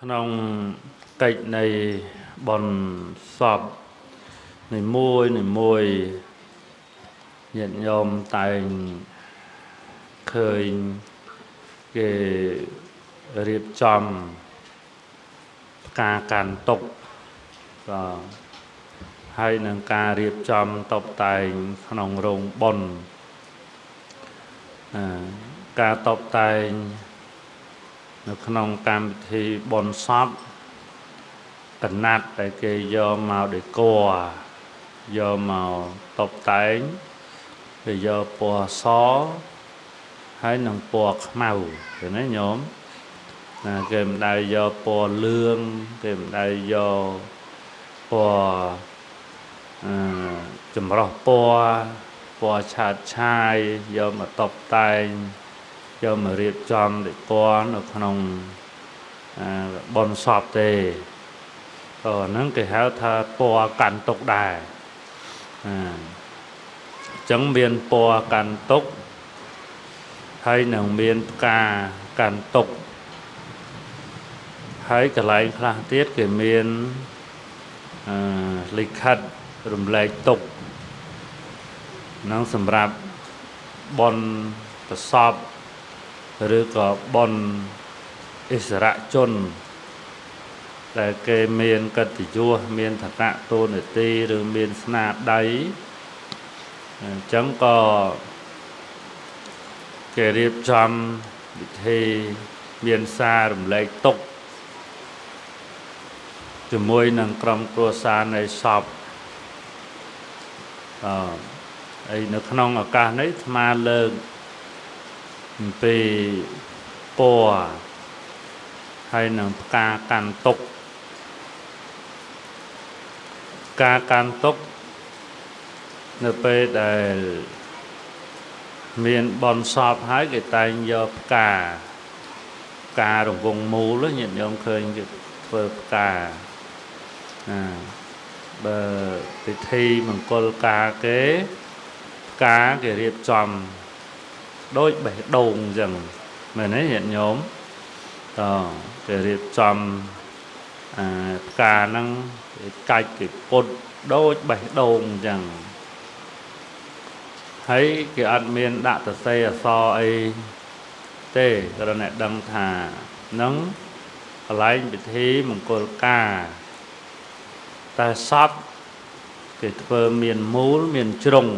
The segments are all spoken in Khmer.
ក្នុងកិច្ចនៃបុណ្យសពនីមួយនីមួយញាតិញោមតែងឃើញគេរៀបចំផ្កាកាន់ទុក្ខបាទហើយនឹងការរៀបចំតុបតែងក្នុងរោងបុណ្យការតុបតែងនៅក្នុងកម្មវិធីបុណ្យសពកណាត់ដែលគេយកមកដេកយកមកតុបតែងគេយកពណ៌សហើយនឹងពណ៌ខ្មៅឃើញទេញោមណាគេមិនដែលយកពណ៌លឿងគេមិនដែលយកពណ៌ចម្រុះពណ៌ពណ៌ឆាតឆាយយកមកតុបតែងយកមករៀបចំដេកនៅក្នុងបុណ្យសពទេក៏ហ្នឹងគេហៅថាពណ៌កាន់ទុកដែរអញ្ចឹងមានពណ៌កាន់ទុកហើយនឹងមានផ្កាកាន់ទុកហើយកន្លែងខ្លះទៀតគេមានលិខិតរំលែកទុកនឹងសម្រាប់បុណ្យប្រសពឬក៏បុណ្យអិសរជនដែលគេមានកិត្តិយសមានឋានៈតួនាទីឬមានស្នាដៃអញ្ចឹងក៏គេរៀបចំពិធីមានសាររំលែកទុក្ខជាមួយនឹងក្រុមគ្រួសារនៃសពហើយនៅក្នុងឱកាសនេះអាត្មាលើកអំពីពណ៌ហើយនឹងផ្កាកាន់ទុក្ខការកាន់ទុក្ខនៅពេលដែលមានបុណ្យសពហើយគេតែងយកផ្កាផ្ការង្វង់មូលញាតិញោមឃើញគេធ្វើផ្កាណាបើពិធីមង្គលការគេផ្កាគេរៀបចំដូចបេះដូងអញ្ចឹងមែនទេញាតិញោមតគេរៀបចំផ្កាហ្នឹងគេកាច់គេពុតដូចបេះដូងអញ្ចឹងហើយគេអត់មានដាក់សរសេរអក្សរអីទេគ្រាន់តែដឹងថានឹងកន្លែងពិធីមង្គលការតែសពគេធ្វើមានមូលមានជ្រុង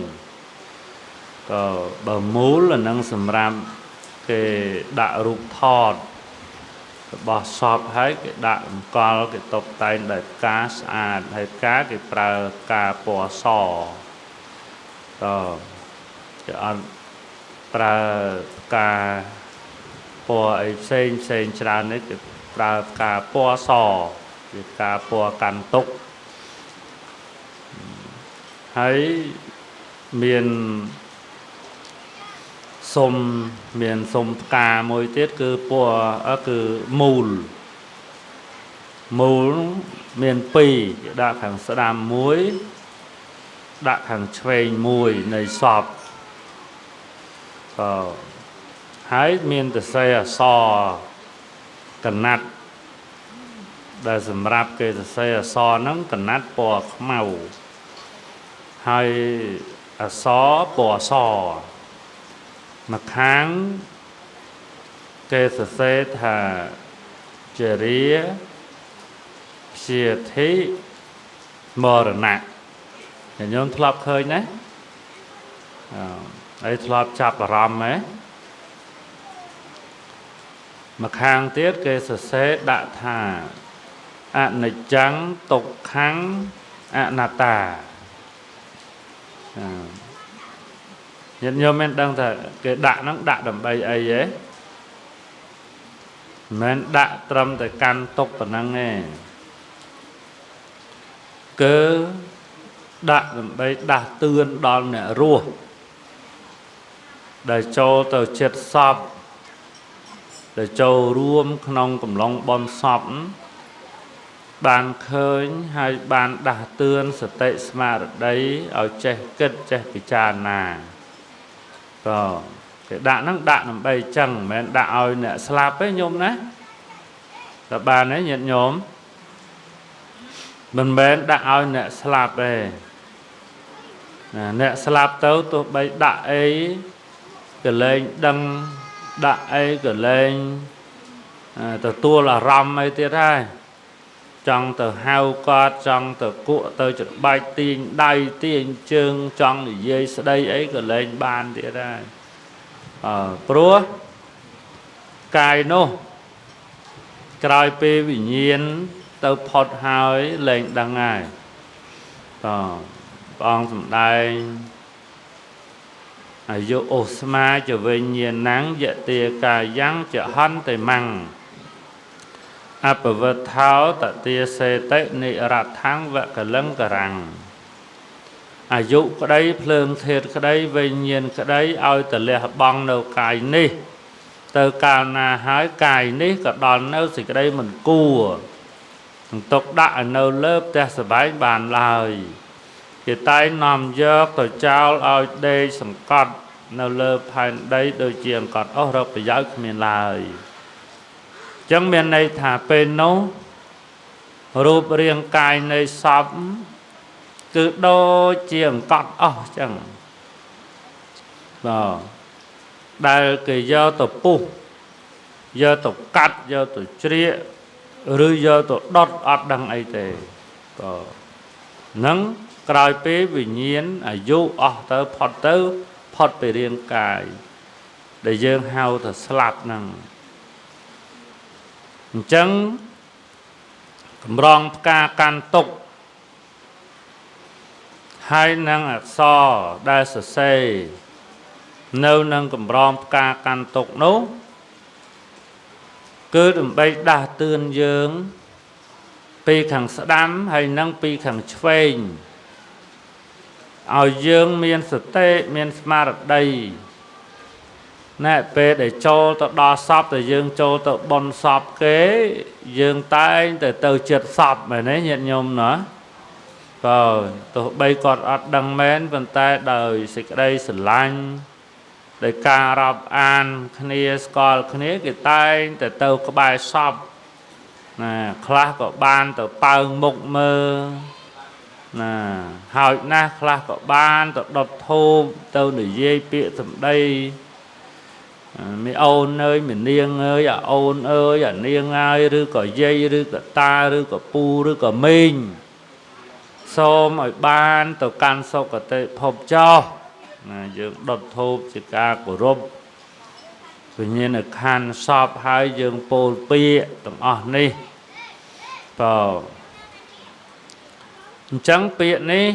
ក៏បើមូលអានឹងសម្រាប់គេដាក់រូបថតរបស់សពហើយគេដាក់អង្គលគេតុបតែងដោយផ្កាស្អាតហើយផ្កាគេប្រើផ្កាពណ៌សតគេអត់ប្រើផ្កាពណ៌អីផ្សេងផ្សេងច្រើននេះគេប្រើផ្កាពណ៌សជាផ្កាពណ៌កាន់ទុកហើយមានសុំមានសុំផ្កាមួយទៀតគឺពណ៌គឺមូលមូលមានពីរគេដាក់ខាងស្ដាំមួយដាក់ខាងឆ្វេងមួយនៃសពក៏ហើយមានសរសេរអក្សរកណាត់ដែលសម្រាប់គេសរសេរអក្សរហ្នឹងកណាត់ពណ៌ខ្មៅហើយអក្សរពណ៌សម្ខាងគេសរសេរថាជារាព្យាធិមរណៈញោមធ្លាប់ឃើញណាហើយធ្លាប់ចាប់អារម្មណ៍ហ៎ម្ខាងទៀតគេសរសេរដាក់ថាអនិច្ចំទុក្ខំអនត្តាញាតិញោមមិនដឹងថាគេដាក់ហ្នឹងដាក់ដើម្បីអីទេមិនមែនដាក់ត្រឹមតែកាន់ទុកប៉ុណ្ណឹងទេគឺដាក់ដើម្បីដាស់តឿនដល់អ្នករស់ដែលចូលទៅចិត្តសពដែលចូលរួមក្នុងកំឡុងបុណ្យសពបានឃើញហើយបានដាស់តឿនសតិស្មារតីឲ្យចេះគិតចេះពិចារណាក៏គេដាក់ហ្នឹងដាក់ដើម្បីចឹងមិនមែនដាក់ឲ្យអ្នកស្លាប់ទេញោមណា តើបានទេញាតិញោមមិនមែនដាក់ឲ្យអ្នកស្លាប់ទេណាអ្នកស្លាប់ទៅទោះបីដាក់អីក៏លែងដឹងដាក់អីក៏លែងទទួលអារម្មណ៍អីទៀតហើយចង់ទៅហៅគាត់ចង់ទៅគក់ទៅច្របាច់ទាញដៃទាញជើងចង់និយាយស្ដីអីក៏លែងបានទៀតដែរព្រោះកាយនោះក្រោយពេលវិញ្ញាណទៅផុតហើយលែងដឹងហើយតព្រះអង្គសម្ដែងអាយុឧស្មាចវិញ្ញាណੰយទាកាយ៉ាងចហន្តេមੰអបវត្ថោតទាសេតិនិរដ្ឋੰវកលង្ករាំងអាយុក្តីភ្លើងធាតុក្តីវិញ្ញាណក្តីឲ្យតលះបង់នៅកាយនេះទៅកាលណាហើយកាយនេះក៏ដល់នៅសេចក្តីមិនគួរនឹងទុកដាក់ឲ្យនៅលើផ្ទះសបែងបានឡើយគេតែងនាំយកទៅចោលឲ្យដេកសង្កត់នៅលើផែនដីដូចជាអង្កត់អស់រកប្រយោជន៍គ្មានឡើយអញ្ចឹងមានន័យថាពេលនោះរូបរាងកាយនៃសពគឺដូចជាអង្កត់អស់អញ្ចឹងបាទដែលគេយកទៅពុះយកទៅកាត់យកទៅជ្រៀកឬយកទៅដុតអត់ដឹងអីទេក៏នឹងក្រោយពេលវិញ្ញាណអាយុអស់ទៅផុតទៅផុតពីរាងកាយដែលយើងហៅថាស្លាប់ហ្នឹងអញ្ចឹងកម្រងផ្កាកាន់ទុកហើយនឹងអក្សរដែលសរសេរនៅនឹងកម្រងផ្កាកាន់ទុកនោះគឺដើម្បីដាស់តឿនយើងពីខាងស្ដាំហើយនិងពីខាងឆ្វេងឲ្យយើងមានសតិមានស្មារតីណែពេលដែលចូលទៅដល់សពតែយើងចូលទៅបុណ្យសពគេយើងតែងតែទៅចិត្តសពមែនទេញាតិញោមណាបើទោះបីគាត់អត់ដឹងមែនប៉ុន្តែដោយសេចក្តីស្រឡាញ់ដោយការរាប់អានគ្នាស្គាល់គ្នាគេតែងតែទៅក្បែរសពណាខ្លះក៏បានទៅប៉ើងមុខមើលណាហើយណាស់ខ្លះក៏បានទៅដុតធូបទៅនិយាយពាក្យសម្ដីមីអូនអើយមីនាងអើយអាអូនអើយអានាងអើយឬក៏យាយឬក៏តាឬក៏ពូឬក៏មីងសូមឲ្យបានទៅកាន់សុគតិភពចោះណាយើងដុតធូបជាការគោរពវិញ្ញាណក្ខន្ធសពហើយយើងពោលពាក្យទាំងអស់នេះបើអញ្ចឹងពាក្យនេះ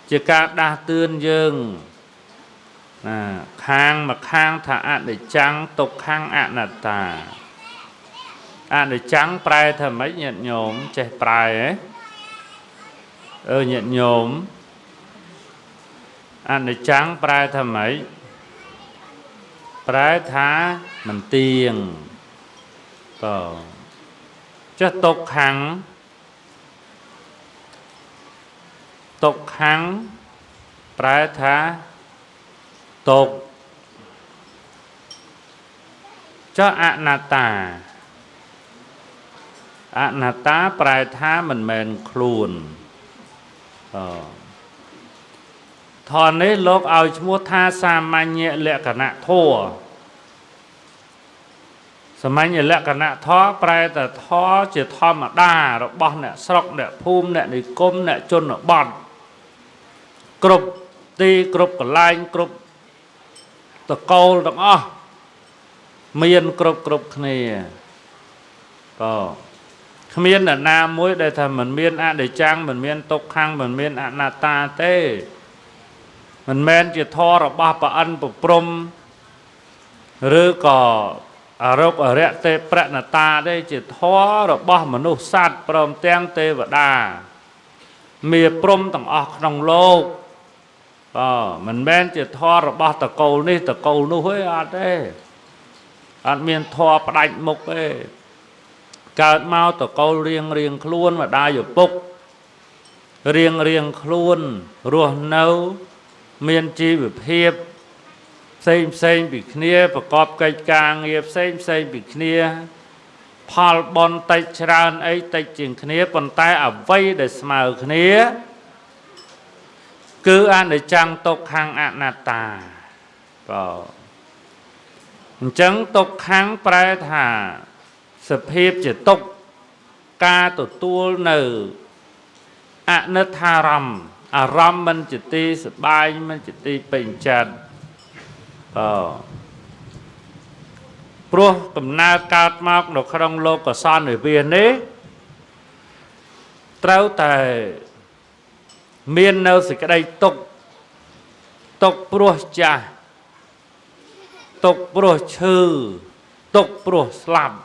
ជាការដាស់តឿនយើងណាខាងមកខាងថាអនិច្ចំទុក្ខំអនត្តាអនិច្ចំប្រែថាម៉េចញាតិញោមចេះប្រែហ៎អឺញាតិញោមអនិច្ចំប្រែថាម៉េចប្រែថាមិនទៀងបើចេះទុក្ខំទុក្ខំប្រែថាទុក្ខចុះអនត្តាអនត្តាប្រែថាមិនមែនខ្លួនអធម៌នេះលោកឲ្យឈ្មោះថាសាមញ្ញលក្ខណៈធម៌សាមញ្ញលក្ខណៈធម៌ប្រែតែធម៌ជាធម្មតារបស់អ្នកស្រុកអ្នកភូមិអ្នកនិគមអ្នកជនបទគ្រប់ទីគ្រប់កន្លែងគ្រប់តកូលទាំងអស់មានគ្រប់គ្រប់គ្នាក៏គ្មានអ្នកណាមួយដែលថាមិនមានអនិច្ចំមិនមានទុក្ខំមិនមានអនត្តាទេមិនមែនជាធម៌របស់ប្រអិនប្រព្រំឬក៏អរុកអរិយទេប្រណតាទេជាធម៌របស់មនុស្សសត្វព្រមទាំងទេវតាមាព្រំទាំងអស់ក្នុងលោកបាទមិនមែនជាធម៌របស់តកូលនេះតកូលនោះទេអត់ទេអត់មានធម៌ផ្ដាច់មុខទេកើតមកតកូលរៀងរៀងខ្លួនម្ដាយឪពុករៀងរៀងខ្លួនរស់នៅមានជីវភាពផ្សេងផ្សេងពីគ្នាប្រកបកិច្ចការងារផ្សេងផ្សេងពីគ្នា ផលបុណ្យតិចច្រើនអីតិចជាងគ្នាប៉ុន្តែអ្វីដែលស្មើគ្នាគឺអនិច្ចំទុក្ខំអនត្តាបាទអញ្ចឹងទុក្ខំប្រែថាសភាពជាទុក្ខការទទួលនៅអនិច្ចារម្មណ៍អារម្មណ៍មិនជាទីសប្បាយមិនជាទីពេញចិត្តបាទព្រោះកំណើតកើតមកនៅក្នុងលោកសន្និវាសនេះត្រូវតែមាននៅសេចក្តីទុក្ខទុក្ខព្រោះចាស់ទុក្ខព្រោះឈឺទុក្ខព្រោះស្លាប់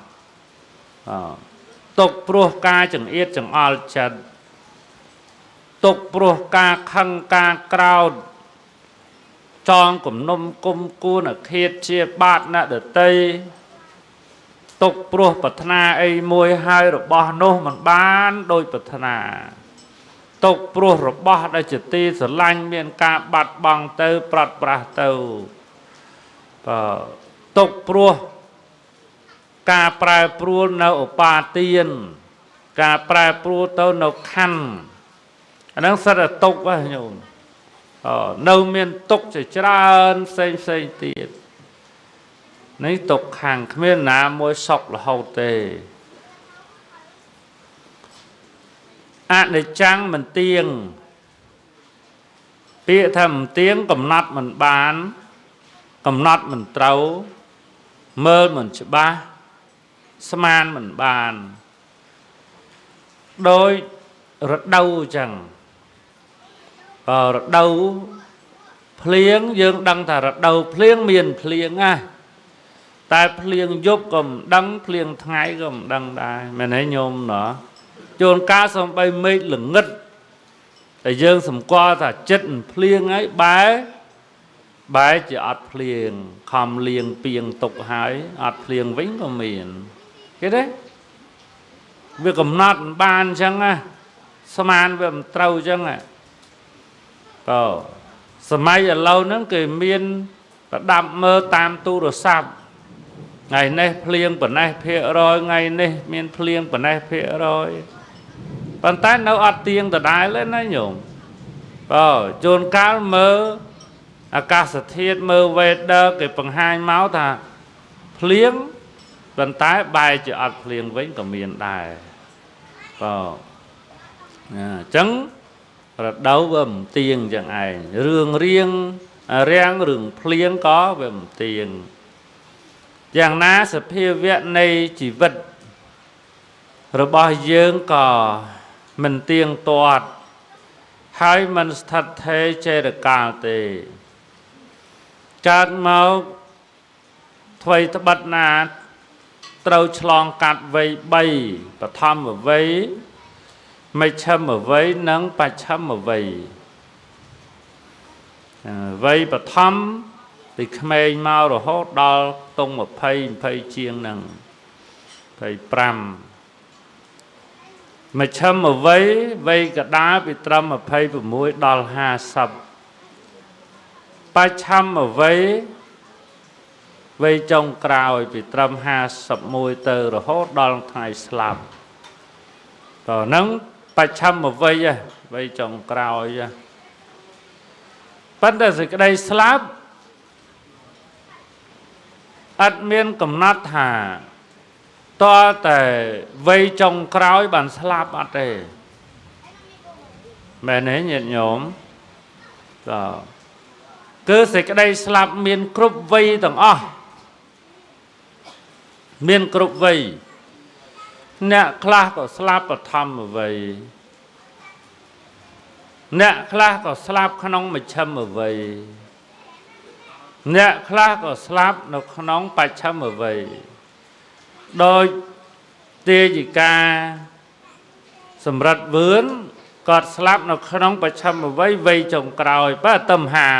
ទុក្ខព្រោះការចង្អៀតចង្អល់ចិត្តទុក្ខព្រោះការខឹងការក្រោធចងគំនុំគុំគួនអាឃាតជាបាតអ្នកដតីទុក្ខព្រោះប្រាថ្នាអីមួយហើយរបស់នោះមិនបានដោយប្រាថ្នាទុក្ខព្រោះរបស់ដែលជាទីស្រឡាញ់មានការបាត់បង់ទៅប្រត់ប្រាស់ទៅបាទទុក្ខព្រោះការប្រែប្រួលនៅឧបាទានការប្រែប្រួលទៅនៅខណ្ឌអាហ្នឹងសិតតែទុក្ខហ៎ញោមនៅមានទុក្ខជាច្រើនផ្សេងផ្សេងទៀតនេះទុក្ខខាងគ្មានណាមួយសុខរហូតទេអនិច្ចំមិនទៀងពាក្យថាមិនទៀងកំណត់មិនបានកំណត់មិនត្រូវមើលមិនច្បាស់ស្មានមិនបានដោយរដូវអញ្ចឹងរដូវភ្លៀងយើងដឹងថារដូវភ្លៀងមានភ្លៀងណាតែភ្លៀងយប់ក៏មិនដឹងភ្លៀងថ្ងៃក៏មិនដឹងដែរមែនទេញោមណោះជួនកាលសំបីមេឃល្ងិតតែយើងសម្គាល់ថាចិត្តភ្លៀងហើយបែរជាអត់ភ្លៀងខំលៀងពីងទុកហើយអត់ភ្លៀងវិញក៏មានគេទេវាកំណត់មិនបានអញ្ចឹងណាស្មានវាមិនត្រូវអញ្ចឹងណាបើសម័យឥឡូវហ្នឹងគេមានប្រដាប់មើលតាមទូរស័ព្ទថ្ងៃនេះភ្លៀងប៉ុណ្ណេះភាគរយថ្ងៃនេះមានភ្លៀងប៉ុណ្ណេះភាគរយប៉ុន្តែនៅអត់ទៀងដដែលទេណាញោមបើជួនកាលមើលអាកាសធាតុមើល weather គេបង្ហាញមកថាភ្លៀងប៉ុន្តែបែរជាអត់ភ្លៀងវិញក៏មានដែរបើអញ្ចឹងរដូវវាមិនទៀងចឹងឯងរឿងរៀងរាំងរឿងភ្លៀងក៏វាមិនទៀងយ៉ាងណាសភាវៈនៃជីវិតរបស់យើងក៏មិនទៀងទាត់ហើយមិនស្ថិតថេរចេរកាលទេកើតមកថ្វីត្បិតណាត្រូវឆ្លងកាត់វ័យ3បឋមវ័យមជ្ឈិមវ័យនិងបច្ឆិមវ័យវ័យបឋមពីក្មេងមករហូតដល់ខ្ទង់20 20ជាងហ្នឹង25មជ្ឈិមវ័យវ័យកដាលពីត្រឹម26ដល់50បច្ឆិមវ័យវ័យចុងក្រោយពីត្រឹម51ទៅរហូតដល់ថ្ងៃស្លាប់តើហ្នឹងបច្ឆិមវ័យវ័យចុងក្រោយប៉ុន្តែសេចក្តីស្លាប់អត់មានកំណត់ថាតើតែវ័យចុងក្រោយបានស្លាប់អត់ទេមែនទេញាតិញោមតើគឺសេចក្តីស្លាប់មានគ្រប់វ័យទាំងអស់មានគ្រប់វ័យអ្នកខ្លះក៏ស្លាប់បឋមវ័យអ្នកខ្លះក៏ស្លាប់ក្នុងមជ្ឈិមវ័យអ្នកខ្លះក៏ស្លាប់នៅក្នុងបច្ឆិមវ័យដោយទាយិកាសម្រិទ្ធវឿនគាត់ស្លាប់នៅក្នុងបច្ឆិមវ័យវ័យចុងក្រោយបើតែ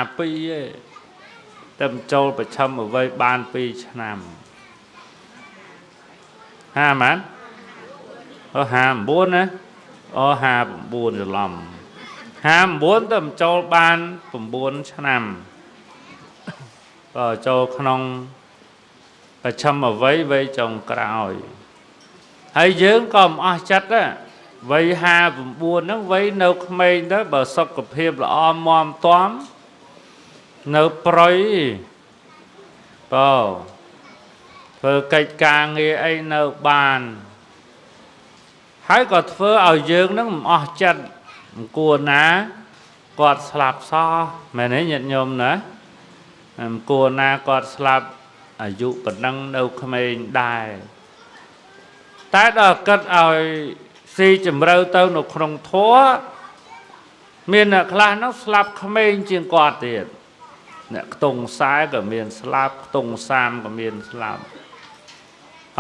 52ទេតែចូលបច្ឆិមវ័យបាន2ឆ្នាំហាម៉ានអូ59ណាអូ59ច្រឡំ59ទៅចូលបាន9ឆ្នាំបើចូលក្នុងបច្ឆិមវ័យវ័យចុងក្រោយ ហើយយើងក៏មិនអស់ចិត្តដែរវ័យ59ហ្នឹងវ័យនៅក្មេងទៅបើសុខភាពល្អមាំទាំនៅប្រយបើធ្វើកិច្ចការងារអីនៅបានហើយក៏ធ្វើឲ្យយើងនឹងមិនអស់ចិត្តមិនគួរណាគាត់ស្លាប់សោះមែនទេញាតិញោមណាមិនគួរណាគាត់ស្លាប់អាយុប៉ុណ្ណឹងនៅក្មេងដែរតែដល់គិតឲ្យស៊ីជម្រៅទៅនៅក្នុងធម៌មានអ្នកខ្លះនោះស្លាប់ក្មេងជាងគាត់ទៀតអ្នកខ្ទង់40ក៏មានស្លាប់ខ្ទង់30ក៏មានស្លាប់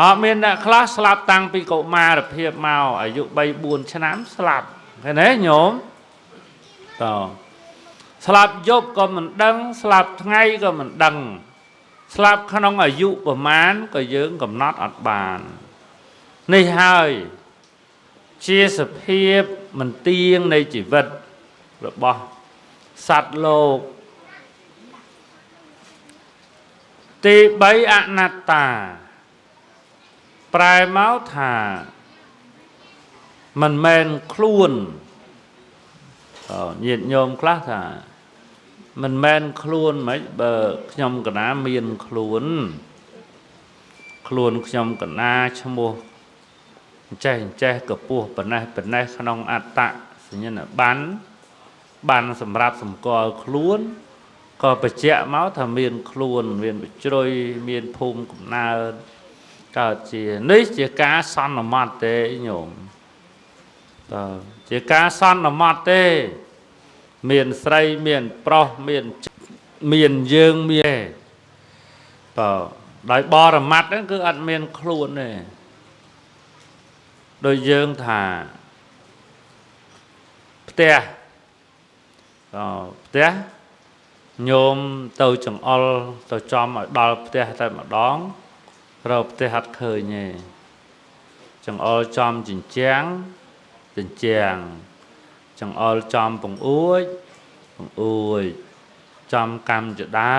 អត់មានអ្នកខ្លះស្លាប់តាំងពីកុមារភាពមកអាយុ3 4ឆ្នាំស្លាប់ឃើញទេញោមតស្លាប់យប់ក៏មិនដឹងស្លាប់ថ្ងៃក៏មិនដឹងស្លាប់ក្នុងអាយុប្រមាណក៏យើងកំណត់អត់បាននេះហើយជាសភាពមិនទៀងនៃជីវិតរបស់សត្វលោកទី3អនត្តាប្រែមកថាមិនមែនខ្លួនញាតិញោមខ្លះថាមិនមែនខ្លួនមិនបើខ្ញុំកណាមានខ្លួនខ្លួនខ្ញុំកណាឈ្មោះចេះចេះកពោះប៉ុណ្ណេះប៉ុណ្ណេះក្នុងអត្តសញ្ញាណប័ណ្ណបានសម្រាប់សម្គាល់ខ្លួនក៏បញ្ជាក់មកថាមានខ្លួនមានបជ្រុយមានភូមិកំណើតកើតជានេះជាការសន្មត់ទេញោមតើជាការសន្មត់ទេមានស្រីមានប្រុសមានយើងមានបើដោយបរមត្តហ្នឹងគឺអត់មានខ្លួនទេដូចយើងថាផ្ទះផ្ទះញោមទៅចង្អុលទៅចំឲ្យដល់ផ្ទះតែម្ដងរកផ្ទះអត់ឃើញទេចង្អុលចំចិញ្ចាំងចិញ្ចាំងចង្អុលចំពងអួចពងអួចចំកម្មចដើ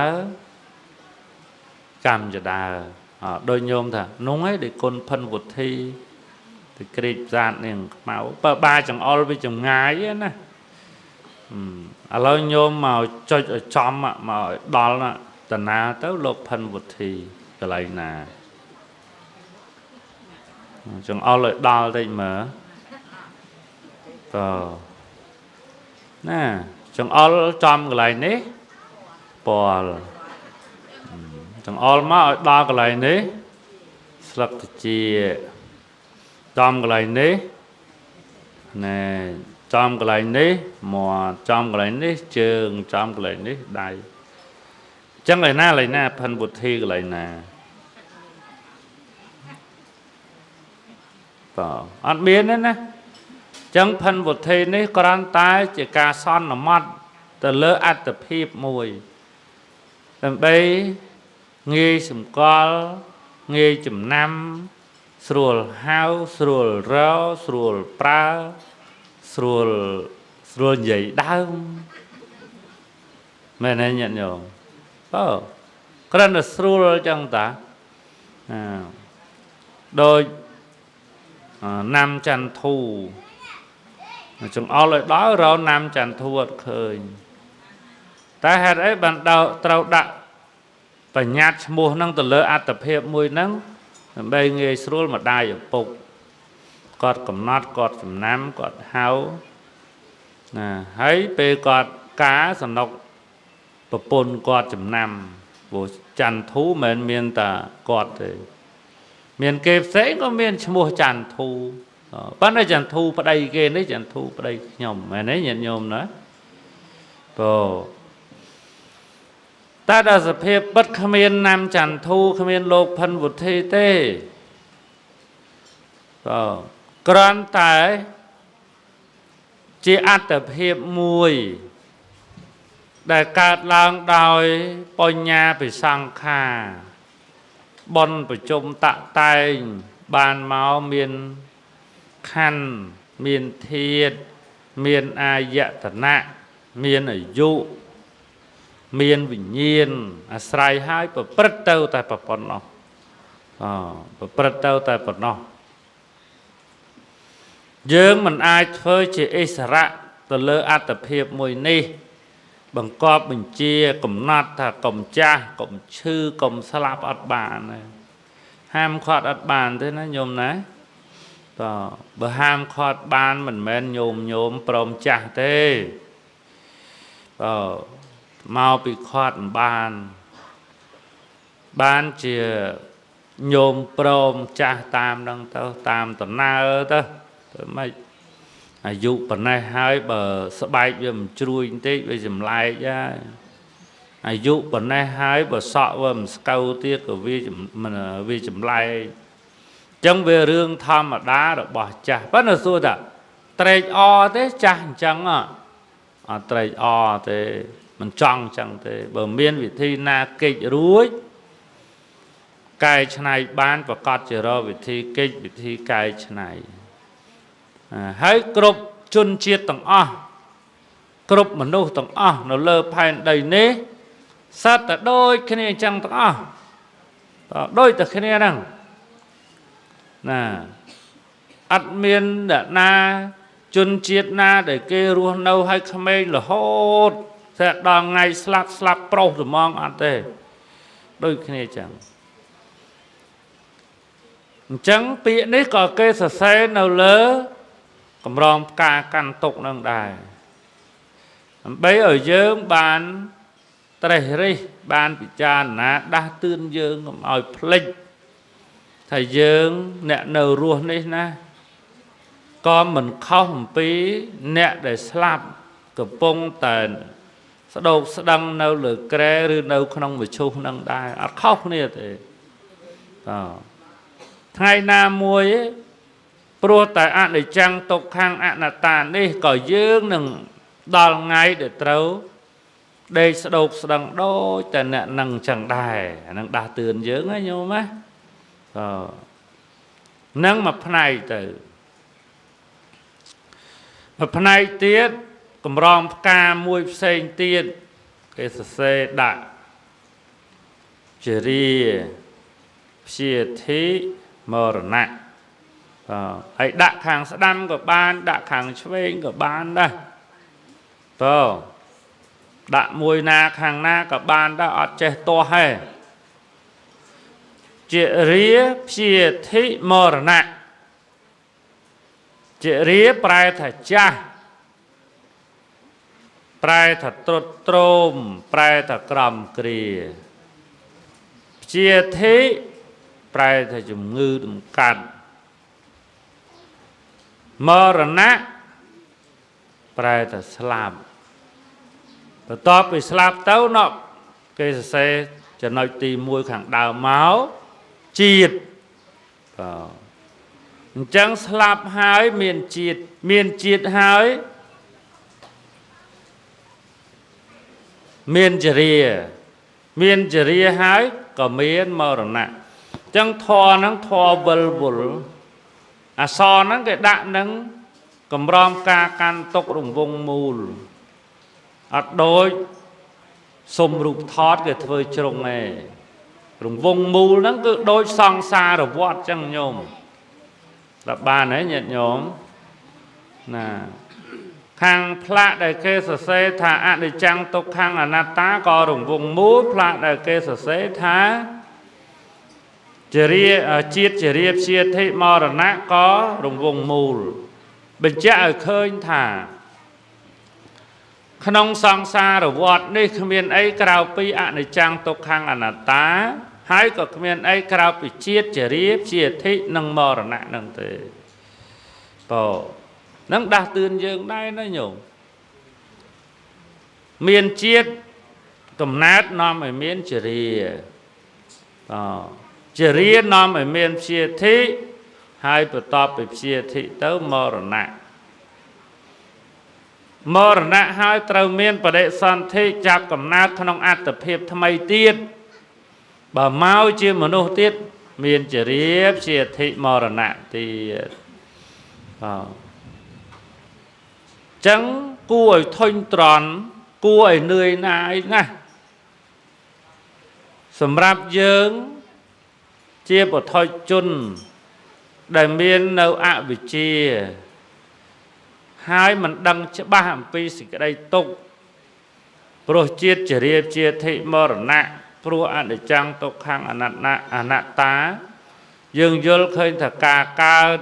កម្មចដើដូចញោមថានោះឯងដូចគុណផិនវុធីទៅក្រេកផ្សាតនាងខ្មៅបើបាចង្អុលវាចម្ងាយណាឥឡូវញោមមកចុចឲ្យចំមកឲ្យដល់តាណាទៅលោកផិនវុធីកន្លែងណាចង្អុលឲ្យដល់តិចមើលតណាចង្អុលចំកន្លែងនេះពលចង្អុលមកឲ្យដល់កន្លែងនេះស្លឹកត្រចៀកចំកន្លែងនេះណែចំកន្លែងនេះមាត់ចំកន្លែងនេះជើងចំកន្លែងនេះដៃអញ្ចឹងកន្លែងណាកន្លែងណាផិនវុធីកន្លែងណាតអត់មានទេណាចឹងផិនវុធីនេះគ្រាន់តែជាការសន្មត់ទៅលើអត្តភាពមួយដើម្បីងាយសម្គាល់ងាយចំណាំស្រួលហៅស្រួលរកស្រួលប្រើស្រួលស្រួលនិយាយដើមមែនទេញាតិញោមបើគ្រាន់តែស្រួលចឹងតាដូចណាំចន្ទធូចង្អុលឲ្យដល់រកណាំចន្ទធូអត់ឃើញតែហេតុអីបានត្រូវដាក់បញ្ញត្តិឈ្មោះហ្នឹងទៅលើអត្តភាពមួយហ្នឹងដើម្បីងាយស្រួលម្ដាយឪពុកគាត់កំណត់គាត់ចំណាំគាត់ហៅណាហើយពេលគាត់ការសំណុកប្រពន្ធគាត់ចំណាំព្រោះចន្ទធូមិនមែនមានតែគាត់ទេមានគេផ្សេងក៏មានឈ្មោះចន្ទធូប៉ុន្តែចន្ទធូប្តីគេនេះចន្ទធូប្តីខ្ញុំមែនទេញាតិញោមណាព្រោះតែដល់សភាពពិតគ្មានណាំចន្ទធូគ្មានលោកផិនវុធីទេបាទគ្រាន់តែជាអត្តភាពមួយដែលកើតឡើងដោយបញ្ញាពិសង្ខាបុណ្យប្រជុំតតែងបានមកមានខណ្ឌមានធាតុមានអាយតនៈមានអាយុមានវិញ្ញាណអាស្រ័យហើយប្រព្រឹត្តទៅតែប៉ុណ្ណោះប្រព្រឹត្តទៅតែប៉ុណ្ណោះ យើងមិនអាចធ្វើជាអិសរៈទៅលើអត្តភាពមួយនេះ បង្កប់បញ្ជាកំណត់ថាកុំចាស់កុំឈឺកុំស្លាប់អត់បានទេហាមឃាត់អត់បានទេណាញោមណាបាទបើហាមឃាត់បានមិនមែនញោមញោមព្រមចាស់ទេបាទមកពីឃាត់មិនបានបានជាញោមព្រមចាស់តាមនឹងទៅតាមដំណើរទៅទៅម៉េចអាយុប៉ុណ្ណេះហើយបើស្បែកវាមិនជ្រួញបន្តិចវាចម្លែកហើយអាយុប៉ុណ្ណេះហើយបើសក់វាមិនស្កូវទៀតក៏វាវាចម្លែកអញ្ចឹងវារឿងធម្មតារបស់ចាស់ប៉ុន្តែសួរថាត្រេកអរទេចាស់អញ្ចឹងអត់ត្រេកអរទេមិនចង់អញ្ចឹងទេបើមានវិធីណាកិច្ចរួចកែច្នៃបានប្រកាសជារកវិធីកិច្ចវិធីកែច្នៃហើយគ្រប់ជនជាតិទាំងអស់គ្រប់មនុស្សទាំងអស់នៅលើផែនដីនេះសត្វតែដូចគ្នាអញ្ចឹងទាំងអស់ដូចតែគ្នាហ្នឹងណាអត់មានអ្នកណាជនជាតិណាដែលគេរស់នៅឲ្យក្មេងរហូតតែដល់ថ្ងៃស្លាប់ស្លាប់ប្រុសត្មងអត់ទេដូចគ្នាអញ្ចឹងអញ្ចឹងពាក្យនេះក៏គេសរសេរនៅលើកម្រងផ្កាកាន់ទុកនឹងដែរដើម្បីឲ្យយើងបានត្រេះរិះបានពិចារណាដាស់តឿនយើងកុំឲ្យភ្លេចថាយើងអ្នកនៅរស់នេះណាក៏មិនខុសអំពីអ្នកដែលស្លាប់កំពុងតែស្ដោកស្ដឹងនៅលើគ្រែឬនៅក្នុងមឈូសនឹងដែរអត់ខុសគ្នាទេបាទថ្ងៃណាមួយព្រោះតែអនិច្ចំទុក្ខំអនត្តានេះក៏យើងនឹងដល់ថ្ងៃដែលត្រូវដេកស្ដោកស្ដឹងដូចតែអ្នកនឹងចឹងដែរអានឹងដាស់តឿនយើងណាញោមណាបាទនឹងមួយផ្នែកទៅមួយផ្នែកទៀតកម្រងផ្កាមួយផ្សេងទៀតគេសរសេរដាក់ជារាព្យាធិមរណៈបាទហើយដាក់ខាងស្ដាំក៏បានដាក់ខាងឆ្វេងក៏បានដែរបាទដាក់មួយណាខាងណាក៏បានដែរអត់ចេះទាស់ទេជារាព្យាធិមរណៈជារាប្រែថាចាស់ប្រែថាត្រុតត្រោមប្រែថាក្រំគ្រាព្យាធិប្រែថាជំងឺដំកាត់មរណៈប្រែថាស្លាប់បន្ទាប់ពីស្លាប់ទៅណោះគេសរសេរចំណុចទី1ខាងដើមមកជាតិបាទអញ្ចឹងស្លាប់ហើយមានជាតិមានជាតិហើយមានចរិយាមានចរិយាហើយក៏មានមរណៈអញ្ចឹងធម៌ហ្នឹងធម៌វិលវល់អសរហ្នឹងគេដាក់នឹងកម្រងការកាន់ទុករង្វង់មូលអត់ដូចសុំរូបថតគេធ្វើជ្រុងឯងរង្វង់មូលហ្នឹងគឺដូចសង្សារវដ្តចឹងញោមដល់បានហើយញាតិញោមណាខាងផ្លាកដែលគេសរសេរថាអនិច្ចំទុក្ខំអនត្តាក៏រង្វង់មូលផ្លាកដែលគេសរសេរថាជារាជាតិជារាព្យាធិមរណៈក៏រង្វង់មូលបញ្ជាក់ឲ្យឃើញថាក្នុងសង្សារវដ្តនេះគ្មានអីក្រៅពីអនិច្ចំទុក្ខំអនត្តាហើយក៏គ្មានអីក្រៅពីជាតិជារាព្យាធិនិងមរណៈនឹងទេបើនឹងដាស់តឿនយើងដែរណាញោមមានជាតិកំណើតនាំឲ្យមានជារាជារានាំឲ្យមានព្យាធិហើយបន្ទាប់ពីព្យាធិទៅមរណៈមរណៈហើយត្រូវមានបដិសន្ធិចាប់កំណើតក្នុងអត្តភាពថ្មីទៀតបើមកជាមនុស្សទៀតមានជារាព្យាធិមរណៈទៀតបាទចឹងគួរឲ្យធុញទ្រាន់គួរឲ្យនឿយណាយណាស់សម្រាប់យើងជាបុថុជនដែលមាននៅអវិជ្ជា ហើយមិនដឹងច្បាស់អំពីសេចក្តីទុក្ខព្រោះជាតិជារាជាធិមរណៈព្រោះអនិច្ចំទុក្ខំអនត្តាអនត្តាយើងយល់ឃើញថាការកើត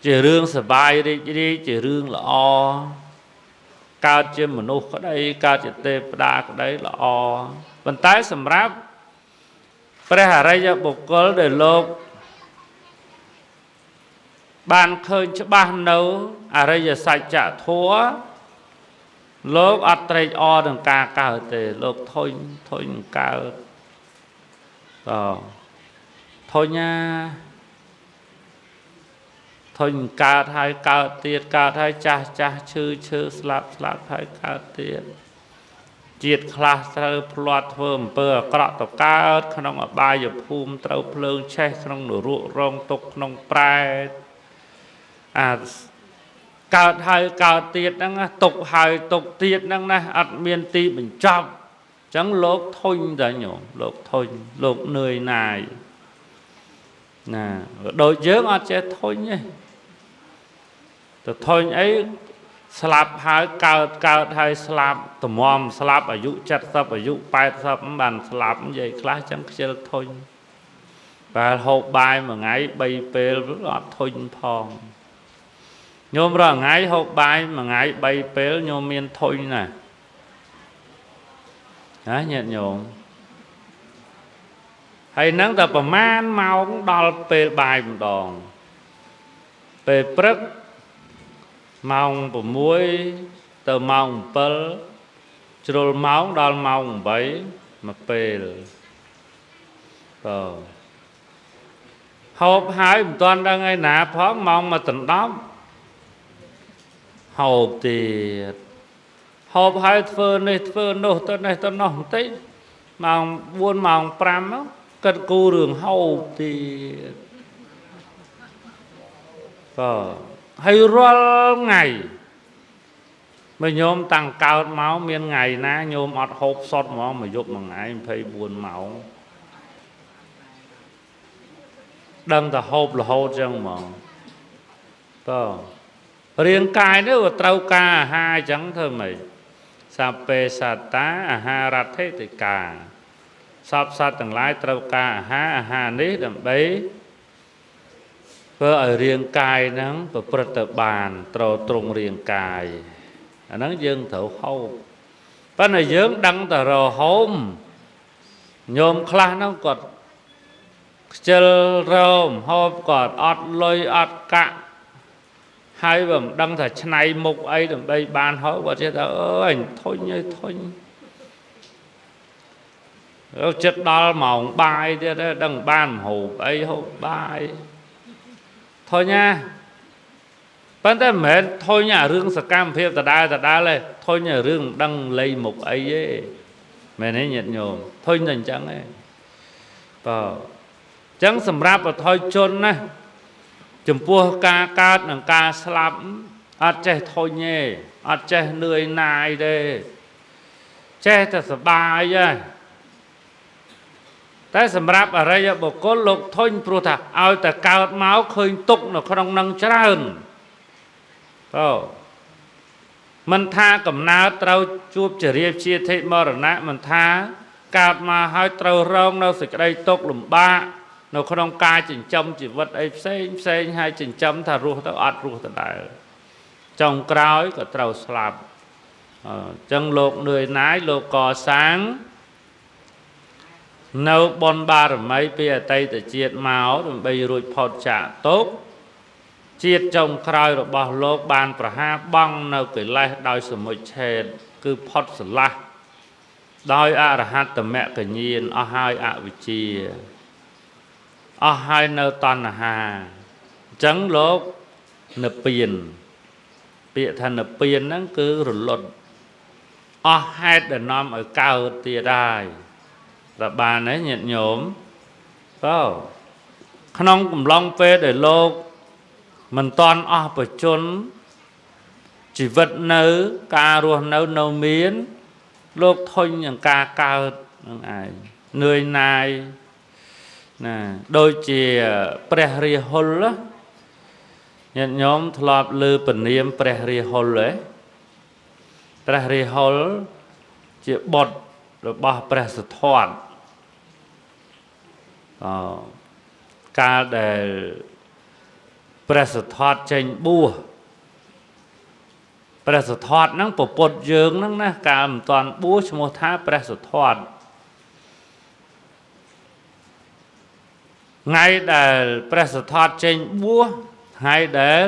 ជារឿងសបាយរីករាយជារឿងល្អកើតជាមនុស្សក្តីកើតជាទេវតាក្តីល្អប៉ុន្តែសម្រាប់ព្រះអរិយបុគ្គលដែលលោកបានឃើញច្បាស់នៅអរិយសច្ចធម៌លោកអត់ត្រេកអរនឹងការកើតទេលោកធុញធុញកើតតធុញណាធុញកើតហើយកើតទៀតកើតហើយចាស់ចាស់ឈឺឈឺស្លាប់ស្លាប់ហើយកើតទៀតជាតិខ្លះត្រូវភ្លាត់ធ្វើអំពើអាក្រក់ទៅកើតក្នុងអបាយភូមិត្រូវភ្លើងឆេះក្នុងនរករងទុក្ខក្នុងប្រែតអាកើតហើយកើតទៀតហ្នឹងណាទុកហើយទុកទៀតហ្នឹងណាអត់មានទីបញ្ចប់អញ្ចឹងលោកធុញតាញោមលោកធុញលោកនឿយណាយណាដូចយើងអត់ចេះធុញទេទៅធុញអីស្លាប់ហើយកើតកើតហើយស្លាប់តម្រាំស្លាប់អាយុ70អាយុ80បានស្លាប់និយាយខ្លះចឹងខ្ជិលធុញបើហូបបាយមួយថ្ងៃ3ពេលអត់ធុញផងញោមរាល់ថ្ងៃហូបបាយមួយថ្ងៃ3ពេលញោមមានធុញណាណាញាតិញោមហើយនឹងតែប្រមាណម៉ោងដល់ពេលបាយម្ដងពេលព្រឹកម៉ោង6ទៅម៉ោង7ជ្រុលម៉ោងដល់ម៉ោង8មួយពេលតហូបហើយមិនទាន់ដឹងឯណាផងម៉ោងមកដណ្ដប់ហូបទៀតហូបហើយធ្វើនេះធ្វើនោះទៅនេះទៅនោះបន្តិចម៉ោង4ម៉ោង5គិតគូររឿងហូបទៀតបាទហើយរាល់ថ្ងៃបើញោមតាំងកើតមកមានថ្ងៃណាញោមអត់ហូបសុទ្ធហ្មងមួយយប់មួយថ្ងៃ24ម៉ោងដឹងតែហូបរហូតចឹងហ្មងតរាងកាយនេះវាត្រូវការអាហារអញ្ចឹងធ្វើម៉េចសពេសត្តាអាហារដ្ឋិតិកាសពសត្វទាំងឡាយត្រូវការអាហារអាហារនេះដើម្បីធ្វើឲ្យរាងកាយហ្នឹងប្រព្រឹត្តទៅបានត្រូវទ្រង់រាងកាយអាហ្នឹងយើងត្រូវហូបប៉ុន្តែយើងដឹងតែរហូមញោមខ្លះហ្នឹងគាត់ខ្ជិលរោមហូបគាត់អត់លុយអត់កាក់ហើយបើមិនដឹងថាឆ្នៃមុខអីដើម្បីបានហូបគាត់ចេះថាអើយអញធុញអីធុញចិត្តដល់ម៉ោងបាយទៀតដឹងបានហូបអីហូបបាយធុញណាប៉ុន្តែមិនមែនធុញអារឿងសកម្មភាពដដែលដដែលទេធុញអារឿងមិនដឹងលៃមុខអីទេមែនទេញាតិញោមធុញតែអញ្ចឹងទេបាទអញ្ចឹងសម្រាប់បថុយជនណាចំពោះការកើតនិងការស្លាប់អត់ចេះធុញទេអត់ចេះនឿយណាយទេចេះតែសប្បាយហើយតែសម្រាប់អរិយបុគ្គលលោកធុញព្រោះថាឲ្យតែកើតមកឃើញទុក្ខនៅក្នុងនឹងច្រើនតមិនថាកំណើតត្រូវជួបជារាជាធិមរណៈមិនថាកើតមកហើយត្រូវរងនៅសេចក្តីទុក្ខលំបាកនៅក្នុងការចិញ្ចឹមជីវិតអីផ្សេងផ្សេងហើយចិញ្ចឹមថារស់ទៅអត់រស់ដដែលចុងក្រោយក៏ត្រូវស្លាប់អញ្ចឹងលោកនឿយណាយលោកកសាងនៅបុណ្យបារមីពីអតីតជាតិមកដើម្បីរួចផុតចាកទុក្ខជាតិចុងក្រោយរបស់លោកបានប្រហារបង់នៅកិលេសដោយសមុច្ឆេទគឺផុតស្រឡះដោយអរហត្តមគ្គញ្ញាណអស់ហើយអវិជ្ជាអស់ហើយនៅតណ្ហាអញ្ចឹងលោកនិព្វានពាក្យថានិព្វានហ្នឹងគឺរលត់អស់ហេតុដែលនាំឲ្យកើតទៀតហើយតើបានទេញាតិញោមបាទក្នុងកំឡុងពេលដែលលោកមិនតាន់អស់បច្ចុប្បន្នជីវិតនៅការរស់នៅនៅមានលោកធុញនឹងការកើតនឹងឯងនឿយណាយណាដូចជាព្រះរាហុល ញាតិញោមធ្លាប់ឮពនាមព្រះរាហុលទេព្រះរាហុលជាបុត្ររបស់ព្រះសិទ្ធត្ថអកាលដែលព្រះសិទ្ធត្ថចេញបួសព្រះសិទ្ធត្ថហ្នឹងពពុទ្ធយើងហ្នឹងណាកាលមិនទាន់បួសឈ្មោះថាព្រះសិទ្ធត្ថថ្ងៃដែលព្រះសិទ្ធត្ថចេញបួសថ្ងៃដែល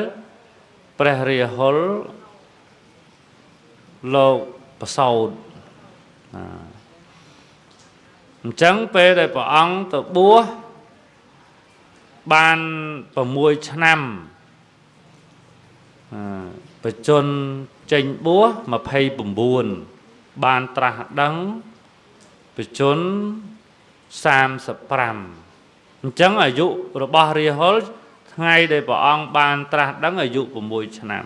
ព្រះរាហុលលោកប្រសូតអញ្ចឹងពេលដែលព្រះអង្គទៅបួសបាន6ឆ្នាំបជនចេញបួស29បានត្រាស់ដឹងបជន35អញ្ចឹងអាយុរបស់រាហុលថ្ងៃដែលព្រះអង្គបានត្រាស់ដឹងអាយុ6ឆ្នាំ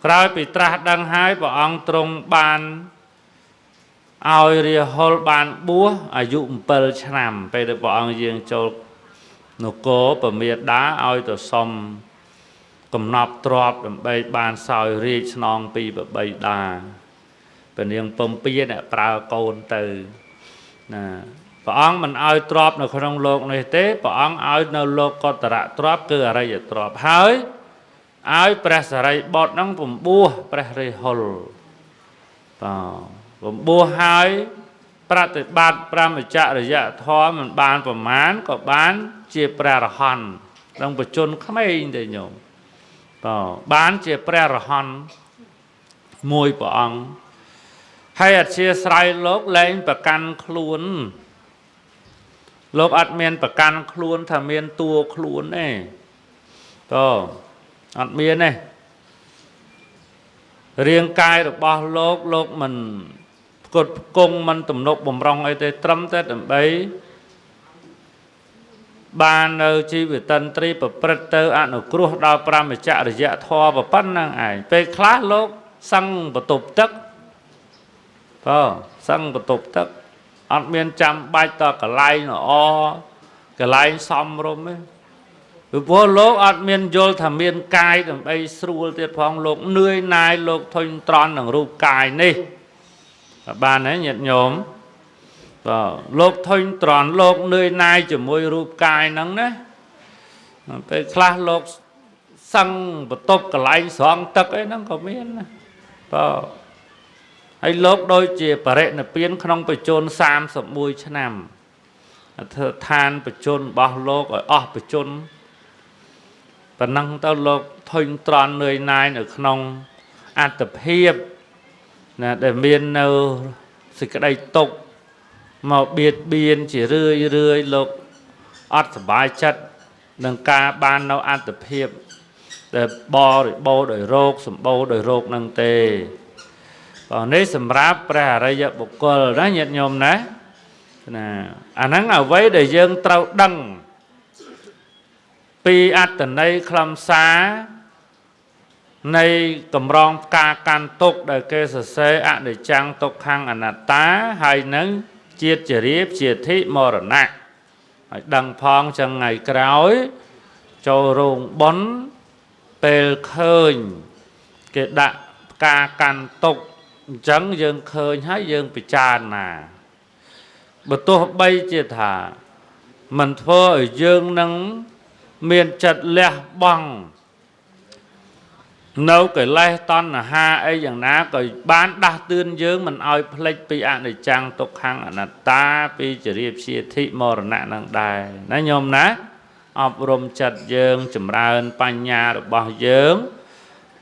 ក្រោយពីត្រាស់ដឹងហើយព្រះអង្គទ្រង់បានឲ្យរាហុលបានបួសអាយុ7ឆ្នាំពេលដែលព្រះអង្គយាងចូលនគរពមាតាឲ្យទៅសុំកំណប់ទ្រព្យដើម្បីបានសោយរាជស្នងពីបបិតាព្រះនាងពំពាអ្នកប្រើកូនទៅណាព្រះអង្គមិនឲ្យទ្រព្យនៅក្នុងលោកនេះទេព្រះអង្គឲ្យនៅលោកកតរៈទ្រព្យគឺអរិយទ្រព្យហើយឲ្យព្រះសារីបុត្រហ្នឹងពំបួសព្រះរាហុលបាទពំបួសហើយប្រតិបត្តិព្រហ្មចរិយធម៌មិនបានប្រមាណក៏បានជាព្រះរហន្តក្នុងបជនក្មេងទេញោមបាទបានជាព្រះរហន្តមួយព្រះអង្គហើយអធិស្ឋានលោកលែងប្រកាន់ខ្លួនលោកអត់មានប្រកាន់ខ្លួនថាមានតួខ្លួនទេតអត់មានទេរាងកាយរបស់លោកលោកមិនផ្គត់ផ្គង់មិនទំនប់បំរុងអីទេត្រឹមតែដើម្បីបាននៅជីវិតិន្ទ្រីប្រព្រឹត្តទៅអនុគ្រោះដល់ព្រហ្មចរិយធម៌ប៉ុណ្ណឹងឯងពេលខ្លះលោកសឹងបន្ទប់ទឹកបាទសឹងបន្ទប់ទឹកអត់មានចាំបាច់តកន្លែងល្អកន្លែងសមរម្យទេពីព្រោះលោកអត់មានយល់ថាមានកាយដើម្បីស្រួលទៀតផងលោកនឿយណាយលោកធុញទ្រាន់នឹងរូបកាយនេះបានទេញាតិញោមបាទលោកធុញទ្រាន់លោកនឿយណាយជាមួយរូបកាយហ្នឹងណាពេលខ្លះលោកសឹងបន្ទប់កន្លែងស្រង់ទឹកអីហ្នឹងក៏មានណាបាទហើយលោកដូចជាបរិនិព្វានក្នុងបច្ចុប្បន្ន31ឆ្នាំអធិដ្ឋានបច្ចុប្បន្នរបស់លោកឲ្យអស់បច្ចុប្បន្នប៉ុណ្ណឹងទៅលោកធុញទ្រាន់នឿយណាយនៅក្នុងអត្តភាពណាដែលមាននៅសេចក្តីទុក្ខមកបៀតបៀនជារឿយរឿយលោកអត់សប្បាយចិត្តនឹងការបាននៅអត្តភាពដែលបរិបូរដោយរោគសម្បូរដោយរោគនឹងទេបាទនេះសម្រាប់ព្រះអរិយបុគ្គលណាញាតិញោមណាណាអាហ្នឹងអ្វីដែលយើងត្រូវដឹងពីអត្តន័យខ្លឹមសារនៃកម្រងផ្កាកាន់ទុក្ខដែលគេសរសេរអនិច្ចំទុក្ខំអនត្តាហើយនឹងជាតិជរាព្យាធិមរណៈឲ្យដឹងផងចឹងថ្ងៃក្រោយចូលរោងបុណ្យពេលឃើញគេដាក់ផ្កាកាន់ទុក្ខអញ្ចឹងយើងឃើញហើយយើងពិចារណាបើទោះបីជាថាមិនធ្វើឲ្យយើងនឹងមានចិត្តលះបង់នៅកិលេសតណ្ហាអីយ៉ាងណាក៏បានដាស់តឿនយើងមិនឲ្យភ្លេចពីអនិច្ចំទុក្ខំអនត្តាពីជរាព្យាធិមរណៈនឹងដែរណាញោមណាអប់រំចិត្តយើងចម្រើនបញ្ញារបស់យើង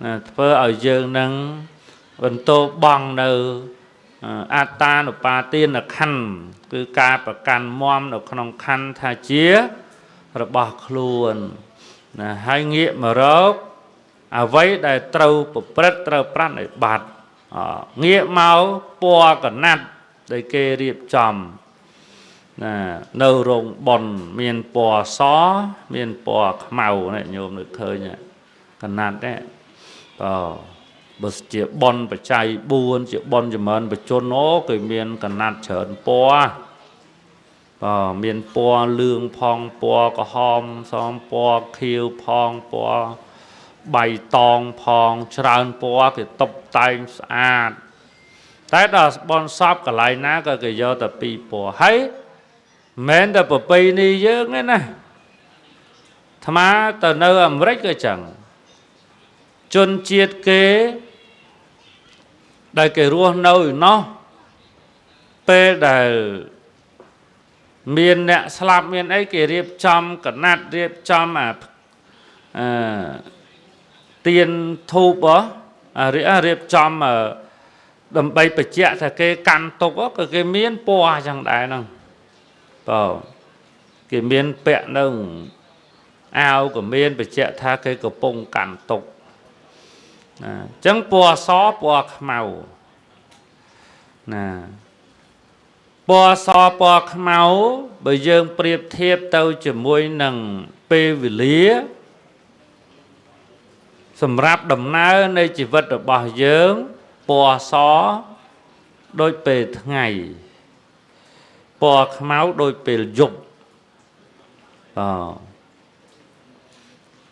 ណាធ្វើឲ្យយើងនឹងបន្តបង់នៅអត្តានុបាទានខណ្ឌគឺការប្រកាន់មមនៅក្នុងខណ្ឌថាជារបស់ខ្លួនណាហើយងាកមករកអ្វីដែលត្រូវប្រព្រឹត្តត្រូវប្រតិបត្តិងាកមកពណ៌កណាត់ដែលគេរៀបចំណានៅរោងបុណ្យមានពណ៌សមានពណ៌ខ្មៅនេះញោមនឹកឃើញកណាត់នេះបាទបើជាបុណ្យបច្ច័យ4ជាបុណ្យចម្រើនបជនអូគេមានកណាត់ច្រើនពណ៌ប មានពណ៌លឿងផងពណ៌ក្រហមសមពណ៌ខៀវផងពណ៌បៃតងផងច្រើនពណ៌គេតុបតែងស្អាតតែដល់បនសពកន្លែងណាក៏គេយកតែពីរពណ៌ហើយមិនមែនតែប្រពៃណីយើងទេណាអាត្មាទៅនៅអាមេរិកក៏ចឹងជនជាតិគេដែលគេរស់នៅឯណោះពេលដែលមានអ្នកស្លាប់មានអីគេរៀបចំកណាត់រៀបចំអាអឺទៀនធូបអារៀបចំដើម្បីបញ្ជាក់ថាគេកាន់ទុកក៏គេមានពណ៌ចឹងដែរហ្នឹងបើគេមានពាក់នឹងអាវក៏មានបញ្ជាក់ថាគេកំពុងកាន់ទុកណាអញ្ចឹងពណ៌សពណ៌ខ្មៅណាពណ៌សពណ៌ខ្មៅបើយើងប្រៀបធៀបទៅជាមួយនឹងពេលវេលាសម្រាប់ដំណើរនៃជីវិតរបស់យើងពណ៌សដូចពេលថ្ងៃពណ៌ខ្មៅដូចពេលយប់